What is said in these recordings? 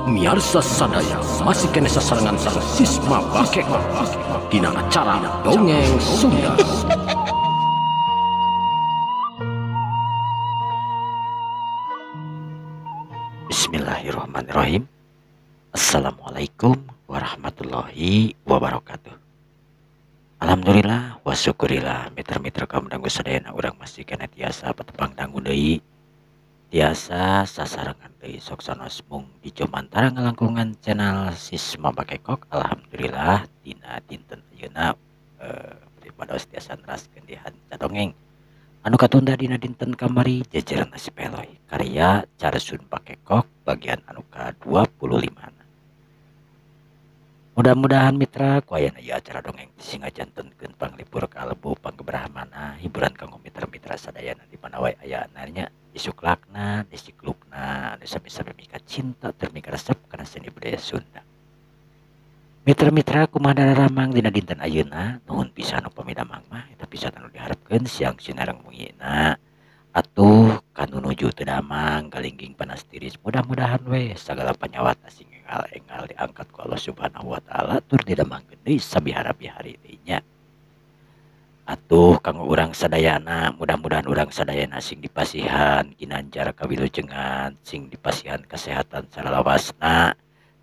Miarsa sadaya masih kene sasarengan sareng Sisma Bakekok dina acara Dongeng Sunda. Bismillahirrahmanirrahim. Assalamualaikum warahmatullahi wabarakatuh. Alhamdulillah wa syukurillah mitra-mitra kaum dangu sadayana urang masih kene tiasa patepang dangu deui. Tiasa sasarengan deui sok sanos mung di jomantara ngalangkungan channel Sisma Bakekok. Alhamdulillah dina dinten ayeuna pribados tiasa neraskeun di hanca dongeng anu katunda dina dinten kamari Jejeran Si Peloy karya Carsun Bakekok bagian anu ka-25. Mudah-mudahan mitra ku ayana ieu acara dongeng singajantenkeun panglipur kalbu panggebrahmana hiburan kanggo mitra-mitra sadayana di mana wae ayana nya disuklakna, disiklukna, anu sami-sami mika cinta tur mika resep kana seni budaya Sunda. Mitra-mitra kumaha dararamang dina dinten ayeuna, nuhun pisan upami damang mah eta pisan anu diharepkeun siang sinareng mungina. Atuh kanu nuju teu damang galingging panas tiris, mudah-mudahan we sagala panyawat sing engal-engal diangkat ku Allah Subhanahu wa taala tur didamangkeun deui sabihara-bihari deui nya. Atuh kanggo urang sadayana, mudah-mudahan urang sadayana sing dipasihan ginanjar kawilujengan, sing dipasihan kesehatan salalawasna,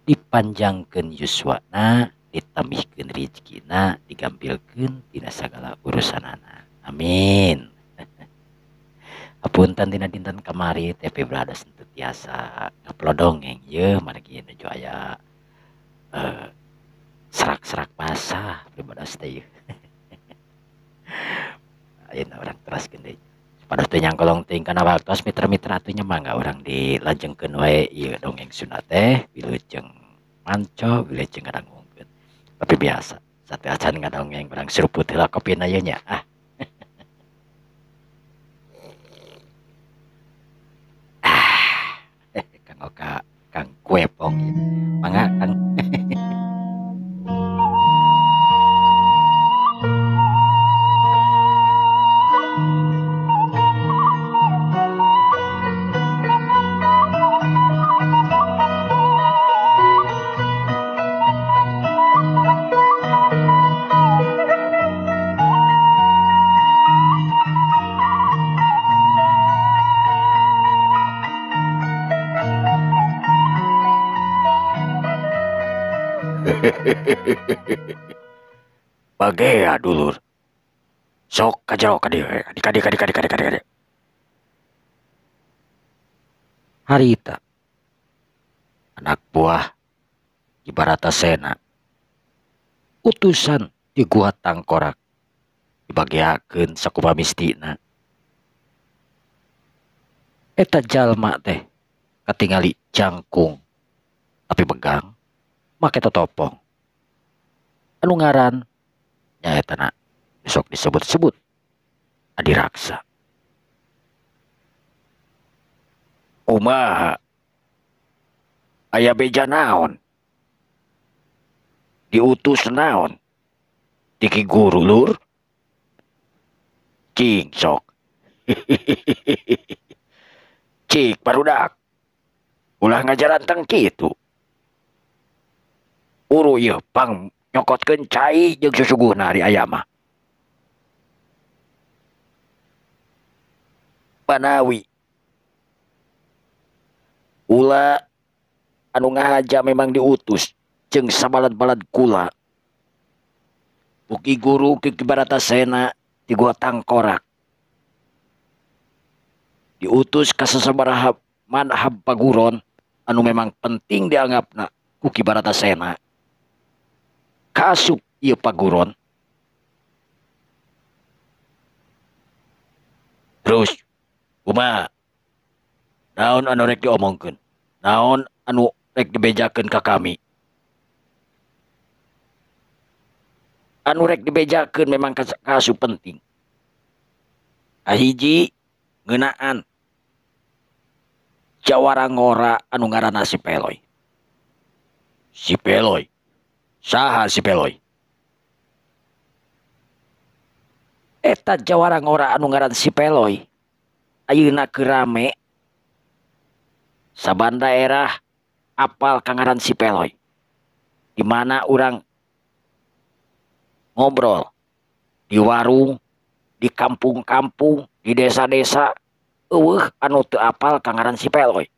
dipanjangkeun yuswana, ditambihkeun rizkina, digampilkeun dina sagala urusanana. Amin. Apunten dina dinten kamari teh pribados teu tiasa ngupload dongeng yeuh margi nuju aya serak-serak basah pribados teh yeuh. Ayeuna urang teraskeun deui. Supados teu nyangkolong teuing kana waktos mitra-mitra atuh nya mangga urang dilajengkeun wae ieu dongeng Sunda teh wilujeng manco wilujeng ngadangungkeun. Tapi biasa sateuacan ngadongeng urang seruput heula kopina ieu nya. Ah. Ah. Kang Oka, Kang Kuepong ieu. Mangga Kang. Bagea dulur. Sok kajero ka dieu kadi kadi kadi kadi kadi. Harita anak buah Ki Baratasena utusan di Gua Tangkorak dibageakeun sakumaha mistina. Eta jalma teh katingali jangkung tapi begang make totopong. Anu ngaran nyaetana besok disebut-sebut Adiraksa. Kumaha? Aya beja naon? Diutus naon? Ti Ki Guru lur? Cing sok. Cik barudak. Ulah ngajaranteng kitu. Uru ieu pang nyokotkeun cai jeung susuguhna ari aya mah. Panawi ula anu ngahaja memang diutus jeung sabalad-balad kula. Ki Guru Ki Baratasena di Gua Tangkorak diutus ka sasabaraha manhab paguron anu memang penting dianggapna ku Ki Baratasena. Kaasup ieu paguron. Terus kumaha? Naon anu rek diomongkeun? Naon anu rek dibejakeun ka kami? Anu rek dibejakeun memang kaasup penting. Kahiji ngeunaan jawara ngora anu ngaranna Si Peloy. Si Peloy. Saha Si Peloy? Eta jawara ngora anu ngaran Si Peloy ayeuna keur rame saban daerah apal ka ngaran si Peloy. Di mana urang ngobrol di warung, di kampung-kampung, di desa-desa, eueuh anu teu apal ka ngaran si Peloy.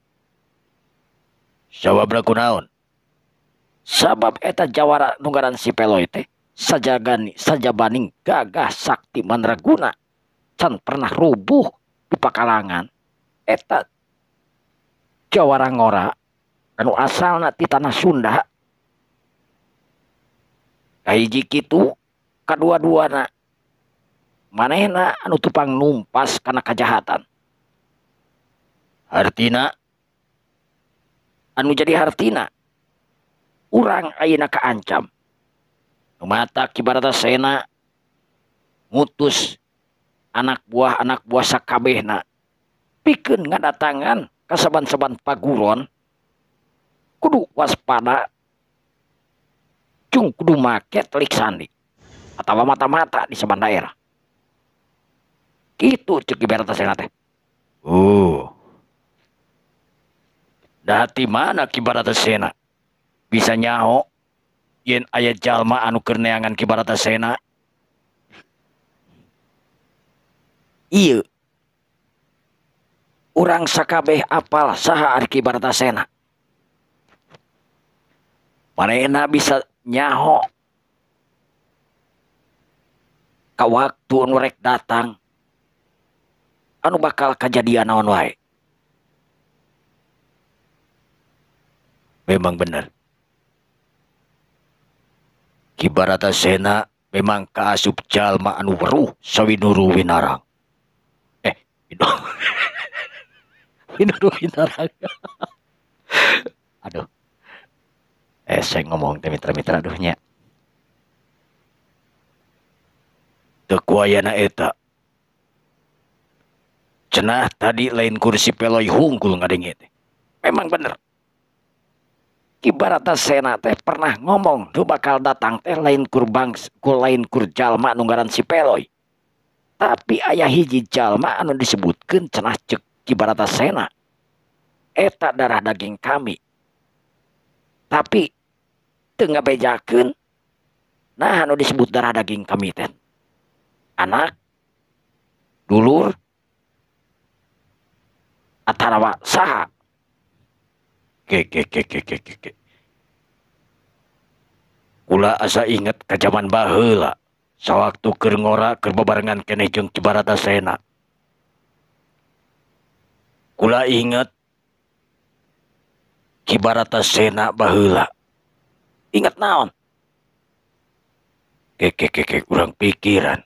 Sababna kunaon? Sabab eta jawara nu ngaran si Peloy teh sajabaning gagah sakti mandraguna can pernah rubuh di pakalangan. Eta jawara ngora anu asalna ti tanah Sunda. Kahiji kitu kadua-duana manehna anu tupang numpas kana kajahatan. Hartina anu jadi hartina urang ayeuna kaancam. Nu matak Ki Baratasena ngutus anak buah sakabehna pikeun ngadatangan ka saban-saban paguron, kudu waspada jeung kudu make telik sandi atawa mata-mata di saban daerah. Kitu ceuk Ki Baratasena teh. Oh. Dati mana Ki Baratasena bisa nyaho yen aya jalma anu keur neangan Ki Baratasena? Ieu urang sakabeh apal saha ari Ki Baratasena. Manehna bisa nyaho ka waktu anu rek datang anu bakal kajadian naon wae. Memang bener. Ki Baratasena memang kaasup jalma anu weruh sawinuru winarang. Winuru winarang. Aduh. Saya ngomong teh mitra-mitra aduh nya. Teu kuayana eta. Cenah tadi lain kursi Peloy hungkul ngadenge teh. Memang bener. Ki Baratasena teh pernah ngomong nu bakal datang teh lain kur bangs, ku lain kur jalma nu ngaran si Peloy. Tapi aya hiji jalma anu disebutkeun cenah ceuk Ki Baratasena. Eta darah daging kami. Tapi teu ngabejakeun nah anu disebut darah daging kami teh. Anak, dulur, atarawa saha. Ke ke ke ke ke ke. Kula asa inget ka jaman baheula sawaktu keur ngora keur babarengan keneh jeung Ki Baratasena. Kula inget Ki Baratasena baheula. Inget naon? Ke ke ke ke urang pikiran.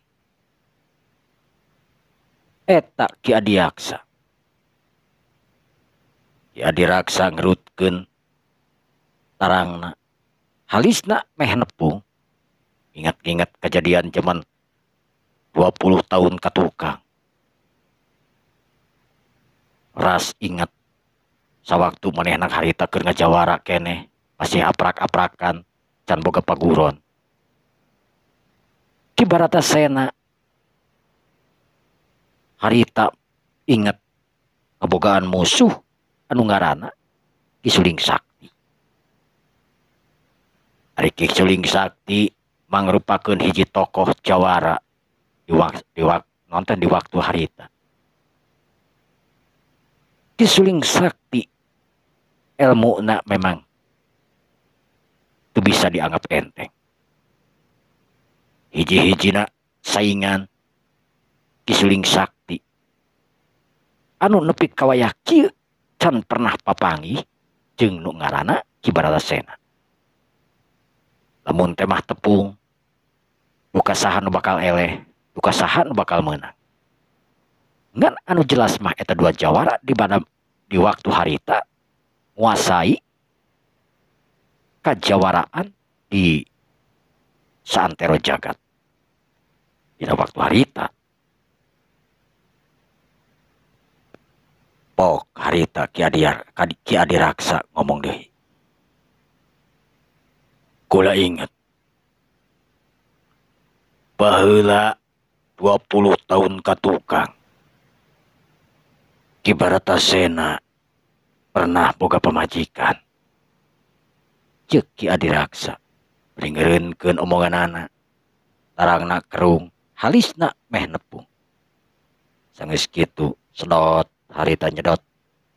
Eta Ki Adiaksa. Ki Adiraksa ngerutkeun tarangna. Halisna meh nepung. Ingat-ingat kejadian zaman 20 tahun katukang. Ras ingat sawaktu manehna harita keur ngajawara keneh masih aprak-aprakan can boga paguron. Ki Baratasena harita inget kabogaan musuh anu ngaranna Ki Suling Sakti. Ari Ki Suling Sakti mangrupakeun hiji tokoh jawara di waktu harita. Ki Suling Sakti elmuna memang teu bisa dianggap enteng. Hiji-hijina saingan Ki Suling Sakti anu nepi ka wayah kieu can pernah papanggih jeung nu ngaranna Ki Baratasena. Lamun teh mah tepung, duka saha nu bakal eleh, duka saha nu bakal meunang. Ngan anu jelas mah eta dua jawara di mana di waktu harita nguasai kajawaraan di saantero jagat. Dina waktu harita pok harita Ki Adiraksa ngomong deui. Kula inget baheula 20 tahun katukang Ki Baratasena pernah boga pamajikan. Ceuk Ki Adiraksa bari ngeureunkeun omonganana. Tarangna kerung, halisna meh nepung. Sanggeus kitu sedot harita nyedot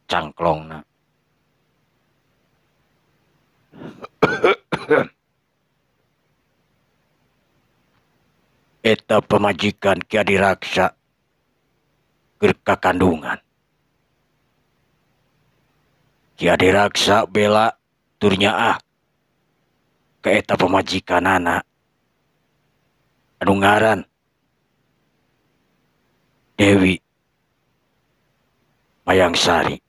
cangklongna. Eta pamajikan Ki Adiraksa keur kakandungan. Ki Adiraksa bela tur nyaah ka eta pamajikanana anu ngaran Dewi Mayangsari.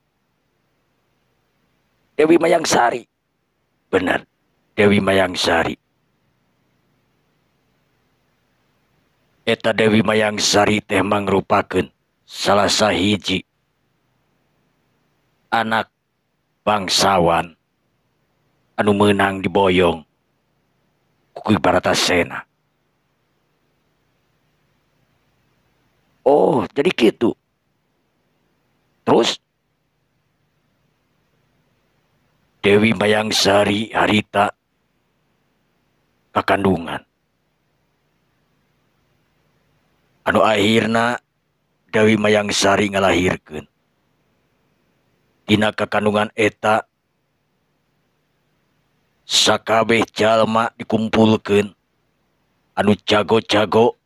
Dewi Mayangsari. Bener, Dewi Mayangsari. Eta Dewi Mayangsari teh mangrupakeun salah sahiji anak bangsawan anu meunang diboyong ku Ki Baratasena. Oh, jadi gitu. Terus Dewi Mayangsari harita kakandungan. Anu akhirna Dewi Mayangsari ngalahirkeun. Dina kakandungan eta sakabeh jalma dikumpulkeun anu jago-jago,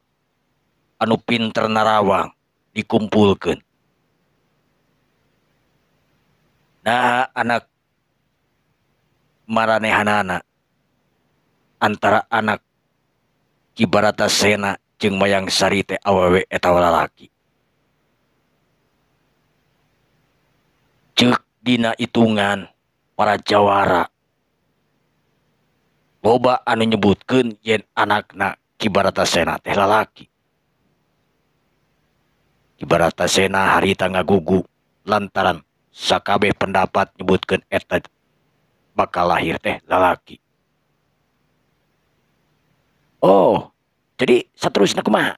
anu pinter narawang dikumpulkeun. Nah, anak maranehanana antara anak Ki Baratasena jeung Mayangsari teh awewe eta lalaki. Ceuk dina hitungan para jawara loba anu nyebutkeun yen anakna Ki Baratasena teh lalaki. Ki Baratasena harita ngagugu lantaran sakabeh pendapat nyebutkeun eta bakal lahir teh lalaki. Oh, jadi saterusna kumaha?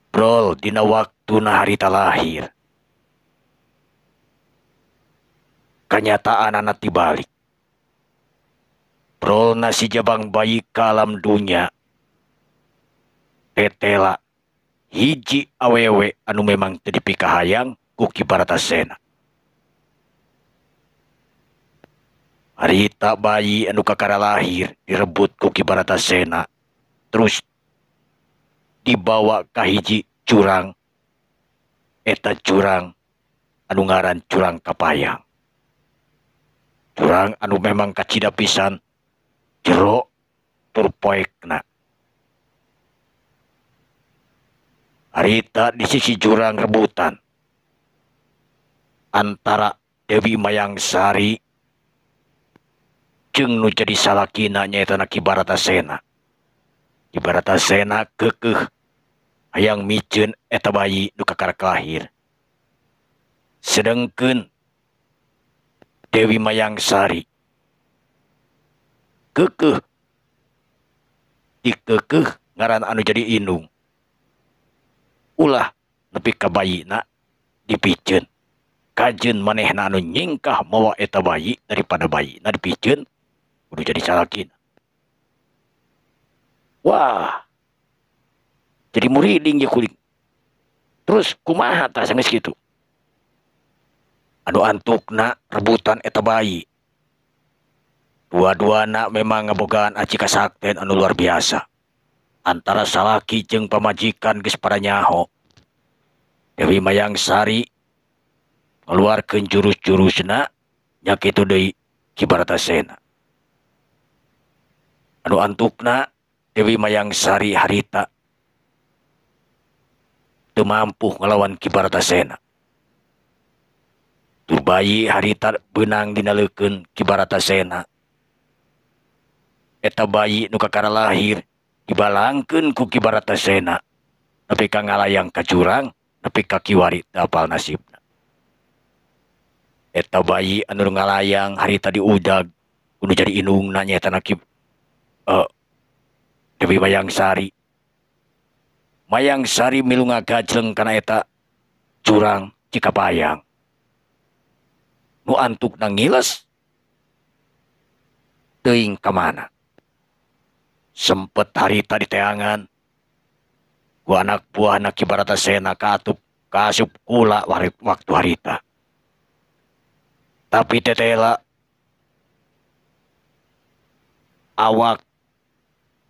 Brol dina waktuna harita lahir. Kanyataanana tibalik. Brolna si jabang bayi ka alam dunya tetela hiji awewe anu memang teu dipikahayang ku Ki Baratasena. Harita bayi anu kakara lahir direbut ku Ki Baratasena terus dibawa ka hiji jurang. Eta jurang anu ngaran Jurang Kapayang. Jurang anu memang kacida pisan jero tur poekna. Harita di sisi jurang rebutan antara Dewi Mayangsari jeung nu jadi salakina nyaeta Ki Baratasena. Ki Baratasena keukeuh hayang miceun eta bayi nu kakarek lahir. Sedengkeun Dewi Mayangsari keukeuh dikeukeuh ngaran anu jadi indung. Ulah nepi ka bayina dipiceun. Kajeun manehna anu nyingkah mawa eta bayi daripada bayina dipiceun kudu jadi salakina. Wah, jadi muriding ye kuring. Terus kumaha tah sanggeus kitu? Anu antukna rebutan eta bayi. Dua-duana memang ngabogaan aci kasakten anu luar biasa. Antara salaki jeung pamajikan geus pada nyaho. Dewi Mayangsari ngaluarkeun jurus-jurusna nya kitu deui Ki Baratasena. Anu antukna Dewi Mayangsari harita teu mampu ngalawan Ki Baratasena. Tur bayi harita beunang dina leukeun Ki Baratasena. Eta bayi nu kakara lahir dibalangkeun ku Ki Baratasena nepi ka ngalayang ka jurang nepi ka kiwari teu apal nasibna. Eta bayi anu ngalayang harita diudag kudu jadi indungna nyaeta Ki Dewi Mayangsari. Mayangsari milu ngagajleng kana eta jurang Cikapayang. Nu antukna ngiles Teuing ka mana? Sempet harita diteangan ku anak buahna Ki Baratasena katup kasup kula waktu harita. Tapi tetela awak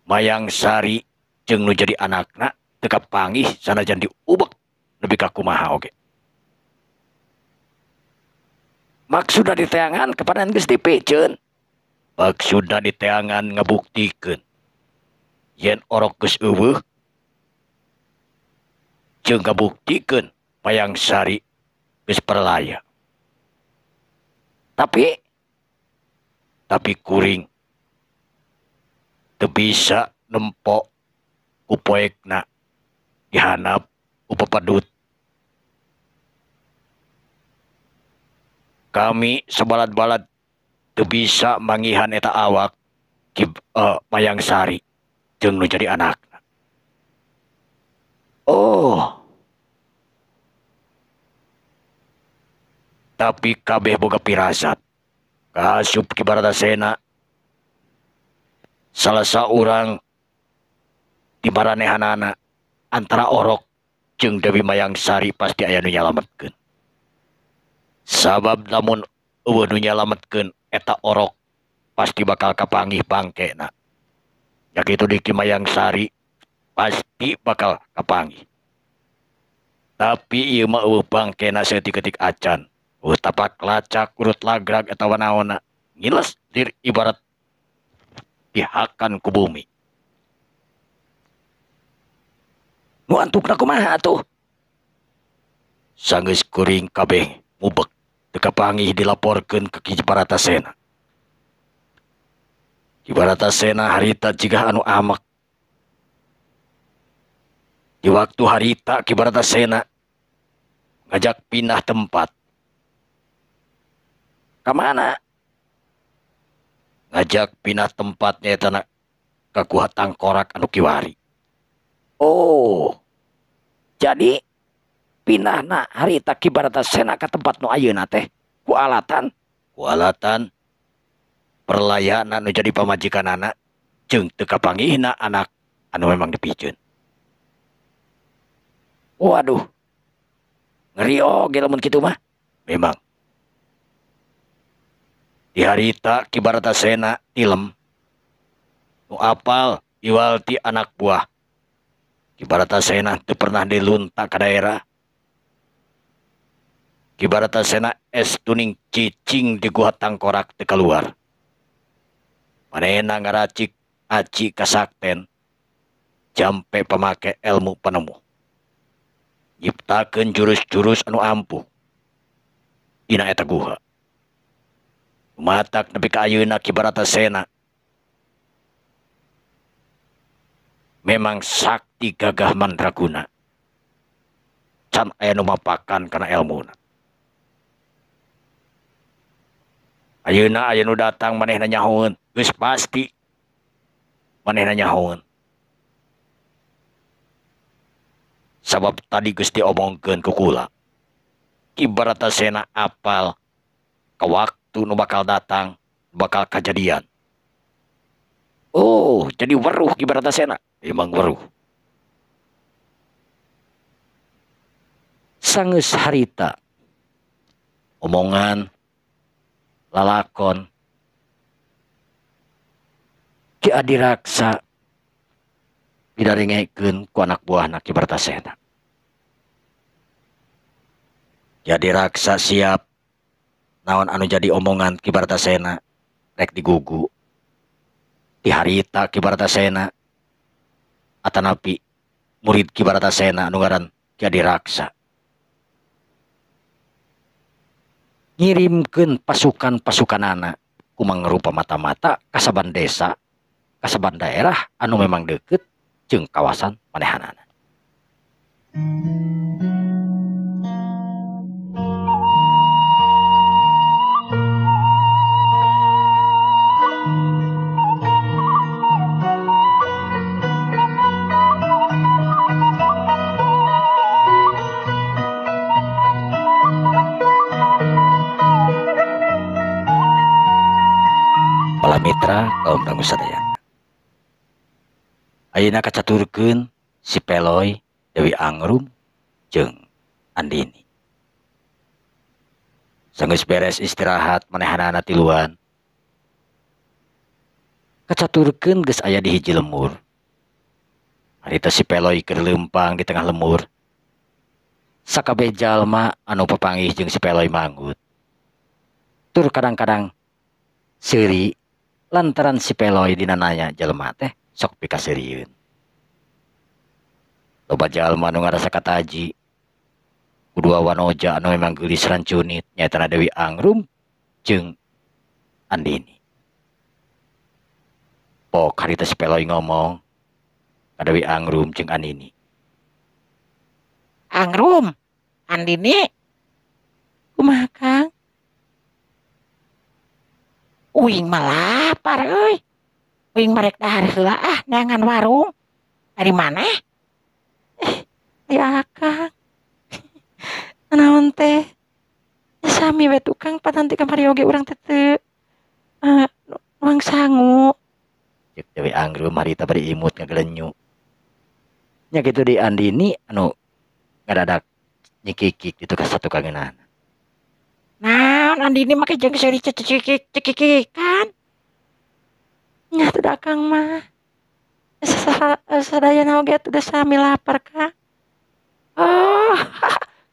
Mayang Sari jeung nu jadi anakna teu kapanggih sanajan diubek nepi ka kumaha oge. Maksudna diteangan kepada geus dipiceun. Maksudna diteangan ngabuktikeun yen orok geus eueuh jeung ngabuktikeun Mayang Sari geus perlaya. Tapi kuring teu bisa nempo ku poekna dihanap ku pepadut. Kami sebalad-balad teu bisa manggihan eta awak Mayang Sari jeung nu jadi anakna. Oh. Tapi kabeh boga pirasat. Kasup Ki Baratasena salah saurang di maranehanana antara orok jeung Dewi Mayang Sari pasti aya nu nyalametkeun. Sabab lamun eueuh nu nyalametkeun eta orok pasti bakal kapanggih bangkena. Ya kitu di Ki Mayang Sari pasti bakal kapanggih. Tapi ieu mah eueuh bangkena saeutik-eutik acan. Eueuh tapak lacak urut lagrag atawa naonna ngiles dir ibarat dihakan ku bumi. Nu antukna kumaha atuh? Sanggeus kuring kabeh mubek teu kapanggih dilaporkeun ka Ki Baratasena. Ki Baratasena harita jiga anu amek. Di waktu harita Ki Baratasena ngajak pindah tempat. Ka mana? Ngajak pindah tempatnya eta ka Guha Tangkorak anu kiwari. Oh. Jadi pindahna harita Ki Baratasena ka tempat nu ayeuna teh ku alatan perlayana nu jadi pamajikanana jeung teu kapanggihna anak anu memang dipiceun. Waduh. Ngeri oge lamun kitu mah. Memang. Di harita Ki Baratasena tilem nu apal iwal ti anak buah. Ki Baratasena teu pernah dilunta ka daerah. Ki Baratasena estuning cicing di Guha Tangkorak teu kaluar. Manehna ngaracik aci kasakten jampe pamake ilmu panemu. Nyiptakeun jurus-jurus anu ampuh dina eta guha. Matak nepi ka ayeuna Ki Baratasena memang sakti gagah mandraguna. Can aya nu mapakan kana elmuna. Ayeuna aya nu datang manehna nyahoeun, geus pasti manehna nyahoeun. Sabab tadi geus diomongkeun ku kula. Ki Baratasena apal ka waktu nu bakal datang, bakal kajadian. Oh, jadi weruh Ki Baratasena. Emang weruh. Sangeus harita omongan lalakon Ki Adiraksa didarengekeun ku anak buahna Ki Baratasena. Ki Adiraksa siap naon anu jadi omongan Ki Baratasena rek digugu. Di harita Ki Baratasena atanapi murid Ki Baratasena anu ngaran Ki Adiraksa ngirimkeun pasukan-pasukanana ku mangrupa mata-mata kasaban desa, kasaban daerah anu memang deket jeung kawasan manehanana. Para mitra kaum dangu sadayana. Ayeuna kacaturkeun si Peloy, Dewi Angrum jeung Andini. Sanggeus beres istirahat manehanana tiluan. Kacaturkeun geus aya di hiji lemur. Harita si Peloy keur leumpang di tengah lemur. Sakabeh jalma anu papanggih jeung si Peloy manggut. Tur kadang-kadang seuri lantaran si Peloy dina nanya jelema teh sok pikaseurieun. Loba jalma anu ngarasa kataji. Kudua wanoja anu memang geulis rancunit nyaeta Dewi Angrum jeung Andini. Pok harita si Peloy ngomong ka Dewi Angrum jeung Andini. Angrum, Andini, kumaha Kang? Uing mah lapar euy. Uing marek dahar heula ah neangan warung. Dari maneh? Ya Kang. Naon teh? Sami we tukang patanti kamari oge urang teh teu nuang sangu. Ceuk Dewi Angrum harita bari imut ngagelenyu. Nya kitu di Andini anu ngadadak nyikikik ditu ka satukangeunana. Naon Andini make jeung seuri cekikik cekikikan. Nya teu da Kang mah. Sadayana oge atuh da sami lapar Kang. Oh,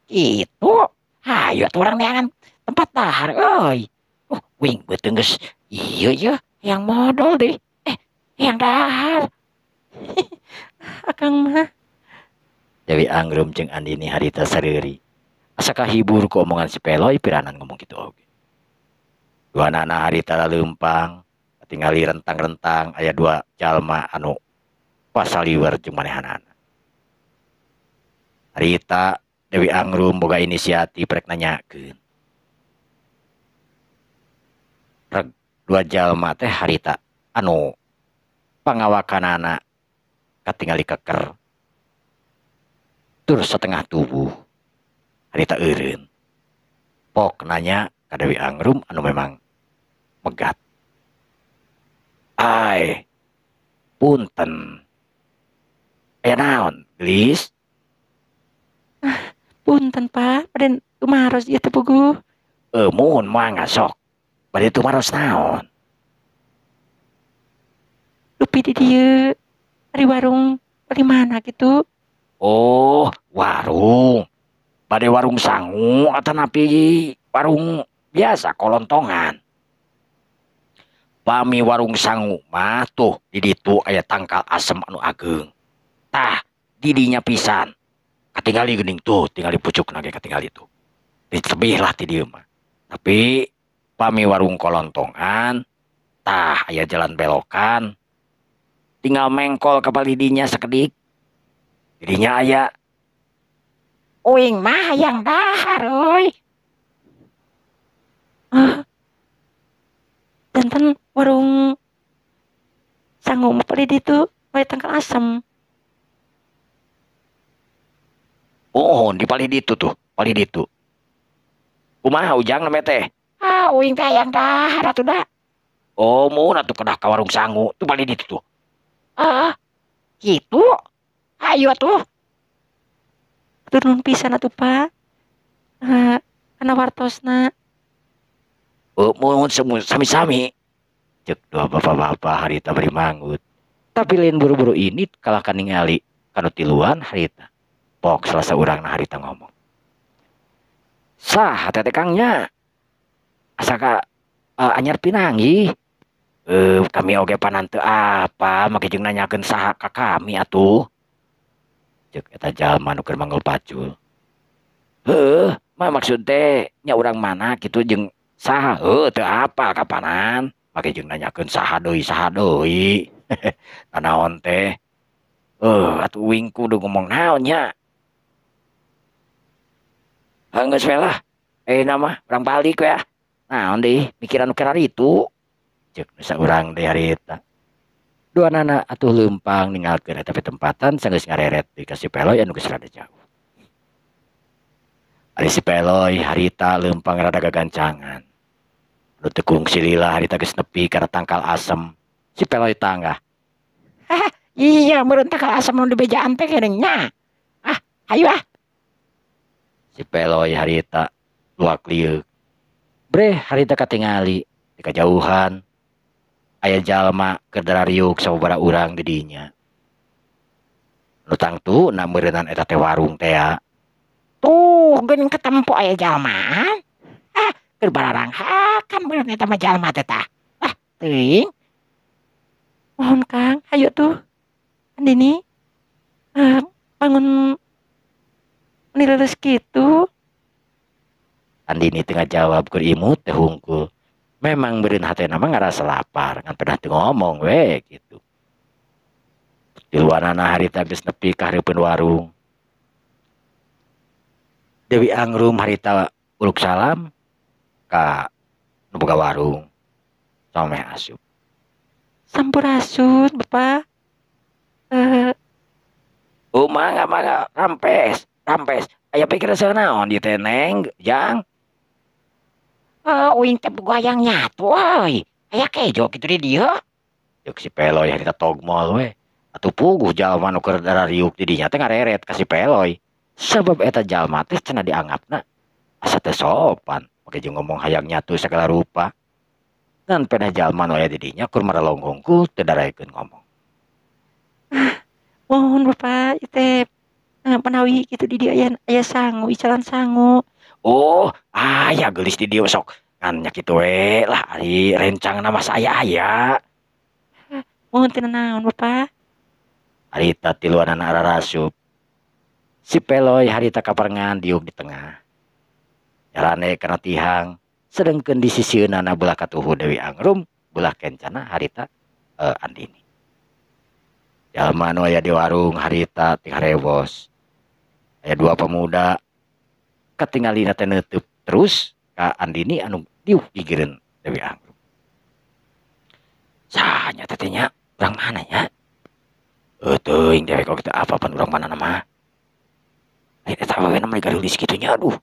gitu. Hayu atuh urang neangan tempat dahar euy. Uing beuteung geus ieu yeuh hayang modol deui. Hayang dahar. Akang mah. Dewi Angrum jeung Andini harita sareuri. Asa kahibur ku omongan si Peloy piranan ngomong kitu oge. Duanana harita laleumpang, katingali rentang-rentang aya dua jalma anu pasaliwer jeung manehanana. Harita Dewi Angrum boga inisiatif rek nanyakeun. Reg dua jalma teh harita anu pangawakanana katingali keker. Tur setengah tubuh harita eureun. Pok nanya ka Dewi Angrum anu memang megat. Ai, punten. Aya naon, geulis? Punten Pak, bade tumaros ieu teh puguh. Muhun mangga sok. Bade tumaros naon? Dupi di dieu ari warung di mana gitu? Oh, warung. Bade warung sangu atanapi warung biasa kolontongan. Pami warung sangu mah tuh di ditu aya tangkal asem anu ageung. Tah, didinya pisan. Katingali geuning tuh, tingali pucukna ge katingali tuh. Ditebih lah ti dieu mah. Tapi pami warung kolontongan, tah aya jalan belokan. Tinggal mengkol ka palidinya sakedik. Didinya aya. Uing mah hayang dahar euy. Janten warung sangu mah palih ditu we tangkal asem. Oh, di palih ditu tuh, palih ditu. Kumaha Ujang name teh? Ah, uing teh hayang dahar atuh da. Oh, mun atuh kedah ka warung sangu, tuh palih ditu tuh. Ah, kitu. Hayu atuh. Atur nuhun pisan atuh Pak. Kana wartosna. Oh, muhun sami-sami. Ceuk dua bapak-bapak harita bari manggut. Tapi lain buru-buru ini kalah kaningali kanu tiluan harita. Pok salah saurangna harita ngomong. Sah teh Kangnya. Asa ka anyar pinanggih. Kami oge panan teu apa make jeung nanyakeun saha ka kami atuh. Ceuk eta jalma nu keur manggul pacul. Heuh, mah maksud teh nya urang mana kitu jeung saha? Heuh, teu apal kapanan. Make jeung nanyakeun saha deui saha deui. Nanaon teh? Atuh uing kudu ngomong naon nya? Geus we lah. Ayeuna mah urang balik we ah. Naon deui mikiran nu kararitu. Ceuk nu saurang deui harita. Duanana atuh leumpang ninggalkeun eta tempatan sanggeus ngareret deui ka si Peloy anu geus rada jauh. Ari si Peloy harita leumpang rada gagancangan. Anu teu kungsi lila harita geus nepi kana tangkal asem. Si Peloy tanggah. Hah, iya meureun tangkal asem nu dibejaan teh geuning nya. Ah, hayu ah. Si Peloy harita luak lieuk. Breh harita katingali di kajauhan aya jalma keur darariuk sababaraha urang di dinya. Nu tangtuna meureunan eta teh warung tea. Tuh geuning katempo aya jalmaan. Ah, keur bararanghakan meureun eta mah jalma teh tah. Ah, teuing. Mohon Kang, hayu tuh. Andini. Bangun nileuleus kitu. Andini teu ngajawab keur imut teh hungkul. Memang meureun hatena mah ngarasa lapar, ngan pedah teu ngomong we kitu. Tiluanana harita geus nepi ka hareupeun warung. Dewi Angrum harita uluk salam ka nu boga warung. Sameh asup. Sampurasun, Bapak. Oh, mangga mangga, rampes, rampes. Aya pikir naon di teh Neng, Jang? Oh, uing teh boga hayang nyatu euy. Aya kejo kitu di dieu. Ceuk si Peloy harita togmol we. Atuh puguh jalma nu keur darariuk di dinya teh ngareret ka si Peloy. Sabab eta jalma teh cenah dianggapna asa teu sopan, make jeung ngomong hayang nyatu sagala rupa. Ngan pedah jalma nu aya di dinya kur maralong hungkul teu daraekeun ngomong. Mohon Bapak ieu teh panawi kitu di dieu aya sangu, icalan sangu. Oh, aya geulis di dieu sok. Ngan nya kitu we lah ari rencangna mah saaya-aya. Mohon teu nanaon Bapak. Harita tiluanana ararasup. Si Peloy harita kaparengan diuk di tengah. Nyarane kana tihang, sedengkeun di sisieunana belah katuhu Dewi Angrum, belah kencana harita Andini. Jalma nu aya di warung harita ti harewos. Aya dua pemuda katingalina teh neuteub terus ka Andini anu diuk gigireun Dewi Angrum. Saha nya teh nya? Urang mana nya? Teuing dewek oge teu apa pan urang mana mah. Lain eta awewe mah garulis kitu nya aduh.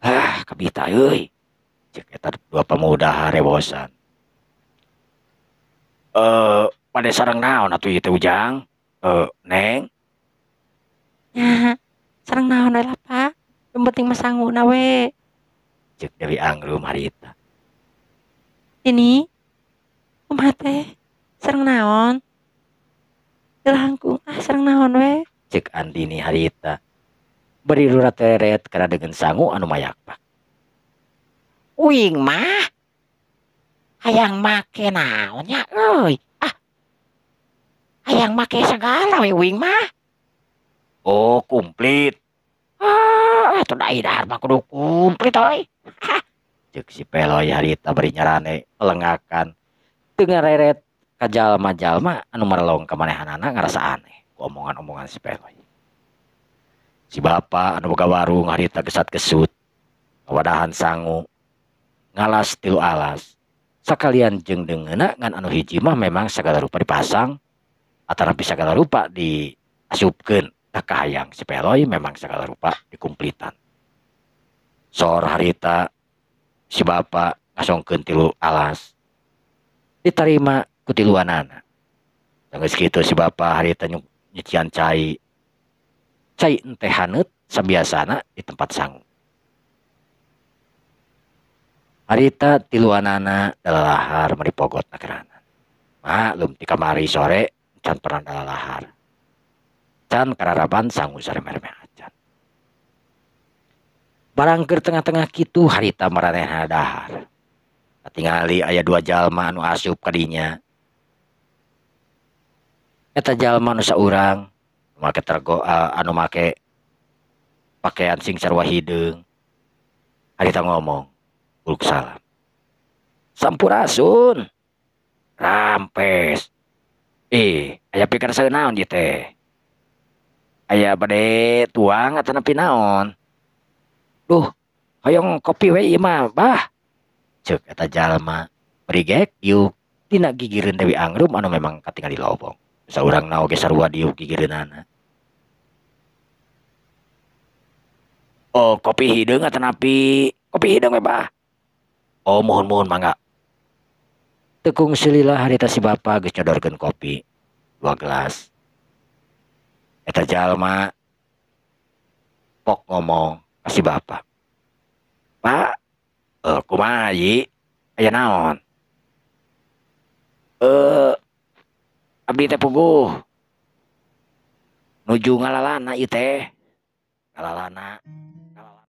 Ah, kabita euy. Ceuk eta dua pemuda harewosan. Pada sareng naon atuh ieu teh Ujang? Neng? Nya, sareng naon we lah, Pak. Yang penting mah sanguna we. Ceuk Dewi Angrum harita. Ini kumaha teh? Sareng naon? Teu langkung ah sareng naon we. Ceuk Andini harita. Bari rurateret kana deungeun sangu anu mayakpak. Uing mah hayang make naon nya euy. Ah. Hayang make sagala we uing mah. Oh, komplit. Ah, atuh da dahar mah kudu komplit euy. Ceuk si Peloy harita bari nyarane pelengakan. Teu ngareret ka jalma-jalma anu marelong ka manehanana ngarasa aneh ku omongan-omongan si Peloy. Si bapa anu boga warung harita gesat-gesut ngawadahan sangu ngalas tilu alas sakalian jeung deungeunna ngan anu hiji mah memang sagala rupa dipasang atanapi sagala rupa diasupkeun ka kahayang si Peloy memang sagala rupa dikumplitan. Sor harita si bapa ngasongkeun tilu alas ditarima ku tiluanana. Geus kitu si bapa harita nyucian cai. Cai enteh haneut sabiasana di tempat sangu. Harita tiluanana dalalahar mari pogot nakeranan. Maklum ti kamari sore can pernah dalalahar. Can kararaban sangu saremeh-remeh acan. Barang keur tengah-tengah kitu harita maranehna dahar. Katingali aya dua jalma anu asup ka dinya. Eta jalma nu saurang make tergo anu make pakaian sing sarua hideung. Harita ngomong, uluk salam. Sampurasun. Rampes. Aya pikir naon ieu teh? Aya bade tuang atanapi naon? Duh, hoyong kopi we ieu mah, bah. Ceuk eta jalma bari gek diuk tina gigireun Dewi Angrum anu memang katingali lobong. Saurangna oge sarua diuk gigireunana. Oh, kopi hideung atanapi kopi hideung we, bah. Oh muhun muhun mangga. Teu kungsi lila harita si bapak geus nyodorkeun kopi 2 gelas. Eta jalma pok ngomong ka si bapak. Pak, kumaha yi? Aya naon? Abdi teh puguh nuju ngalalana ieu teh. Ngalalana.